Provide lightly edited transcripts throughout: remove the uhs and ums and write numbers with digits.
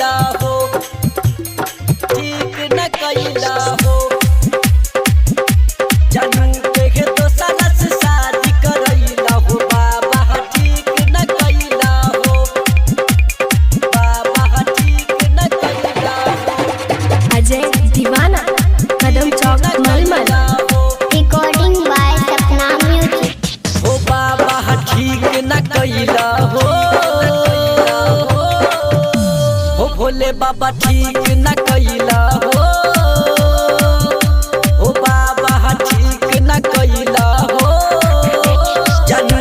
कैला हो, ठीक न कैला हो। जानू के दोसरा से शादी करैला हो बाबा ठीक न कैला हो, बाबा ठीक न कैला हो। अजय दीवाना, कदम चौक मलमल। Recording by Sapna Music. हो बाबा ठीक न कैला हो, हो भोले बाबा ठीक न कैला हो, हो बाबा ठीक न कैला हो। जानू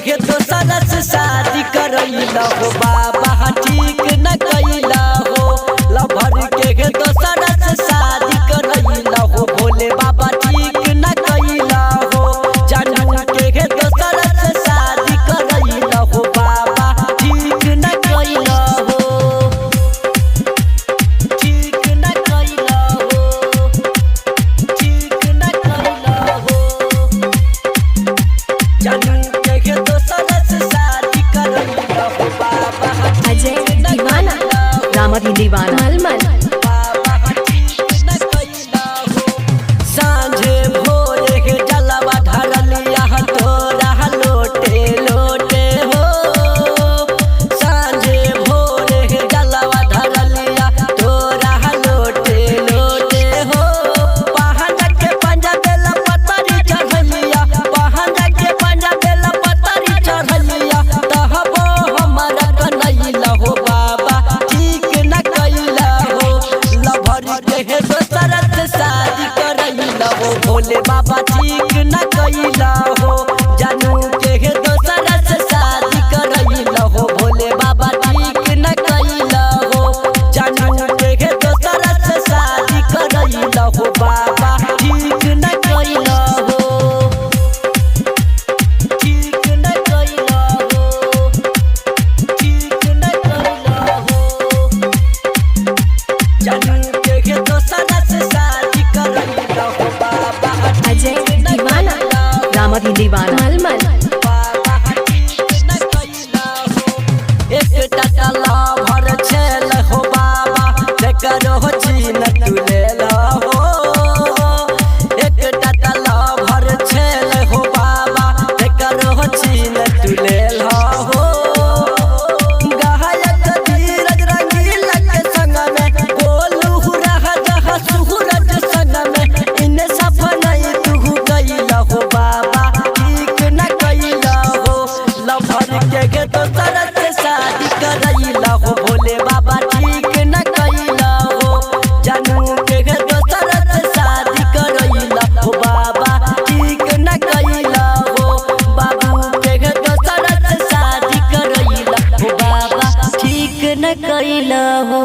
के दोसरा से शादी करैला हो बाबा ठीक न कैला हो, लभर के दोसरा से शादी करैला हो भोले बाबा ठीक न कैला हो। जानू के दोसरा से शादी करैला हो बाबा ठीक न कैला हो, ठीक न कैला हो, ठीक न कैला हो। जानू के दोसरा से शादी करैला हो बाबा अजय दीवाना, रामाधीन दीवाना, मलमल। बाबा ठीक न कैला हो। साँझे भोरे के जलवा ढरलिया तोरा लोटे लोटे हो, साँझे भोरे के जलवा ढरलिया तोरा लोटे लोटे हो। पहाड़ के पंजा बेला पतरी चढ़लिया, पहाड़ के पंजा बेला पतरी चढ़लिया, तहबो हमरा कनैला हो बाबा ठीक न कैला हो। लभर के दोसरा से शादी करैला हो भोले बाबा ठीक न कैला हो। जानू के दोसरा से शादी करैला हो भोले बाबा ठीक न कैला हो। जानू के दोसरा से शादी करैला हो बाबा ठीक न कैला हो, ठीक न कैला हो, ठीक न कैला हो। जानू के दोसरा से शादी करैला हो बाबा अजय दीवाना, रामाधीन दीवाना, मलमल। बाबा ठीक न कैला हो। एक टाटा भर छेल हो बाबा तेकरो हो छीन तू लेल हो, एक टाटा भर छेल हो बाबा तेकरो हो छीन तू लेल हो। गायक धीरज रंगीला के संग में बोलू राजा सूरज संग में, इन सफल तू कैला हो बाबा ठीक न कैला हो। लभर के दोसरा से शादी करैला हो भोले बाबा ठीक न कैला हो। जानू के दोसरा से शादी करैला हो बाबा ठीक न कैला हो, बाबू के दोसरा से शादी करैला हो बाबा ठीक न कैला हो।